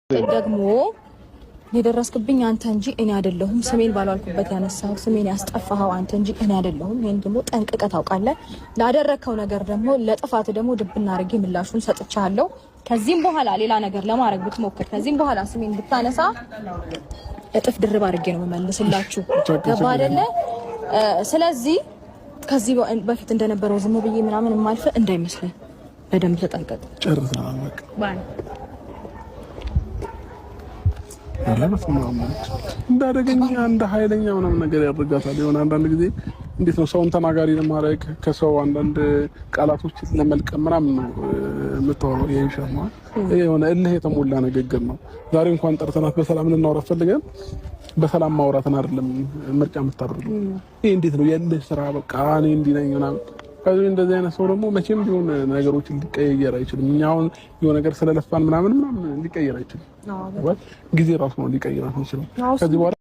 ደግሞ የደረስክብኝ አንተ እንጂ እኔ አይደለሁም። ስሜን ባላልኩበት ያነሳው ስሜን ያስጠፋኸው አንተ እንጂ እኔ አይደለሁም። ይሄን ደግሞ ጠንቅቀህ ታውቃለህ። ላደረግከው ነገር ደግሞ ለጥፋት ደግሞ ድብና አድርጌ ምላሹን ሰጥቻለሁ። ከዚህም በኋላ ሌላ ነገር ለማድረግ ብትሞክር፣ ከዚህም በኋላ ስሜን ብታነሳ እጥፍ ድርብ አድርጌ ነው የምመልስላችሁ። ገባ አይደለ? ስለዚህ ከዚህ በፊት እንደነበረው ዝም ብዬ ምናምን የማልፍ እንዳይመስልህ በደንብ ተጠንቀቅ። ጨርሰናል በቃ። እንደ አደገኛ እንደ ኃይለኛ ምናምን ነገር ያደርጋታል። የሆነ አንዳንድ ጊዜ እንዴት ነው ሰውን ተናጋሪ ለማድረግ ከሰው አንዳንድ ቃላቶች ለመልቀም ምናምን ነው የምታወራው። ይሻማ የሆነ እልህ የተሞላ ንግግር ነው። ዛሬ እንኳን ጠርተናት በሰላም ልናወራት ፈልገን በሰላም ማውራትን አይደለም ምርጫ የምታደርገው። ይሄ እንዴት ነው የእልህ ስራ። በቃ እኔ እንዲህ ነኝ ምናምን። ከዚህ እንደዚህ አይነት ሰው ደግሞ መቼም ቢሆን ነገሮችን ሊቀየር አይችልም። እኛ አሁን የሆነ ነገር ስለለፋን ምናምን ምናምን ሊቀየር አይችልም። ጊዜ ራሱ ነው ሊቀይራት የሚችለው ከዚህ በኋላ።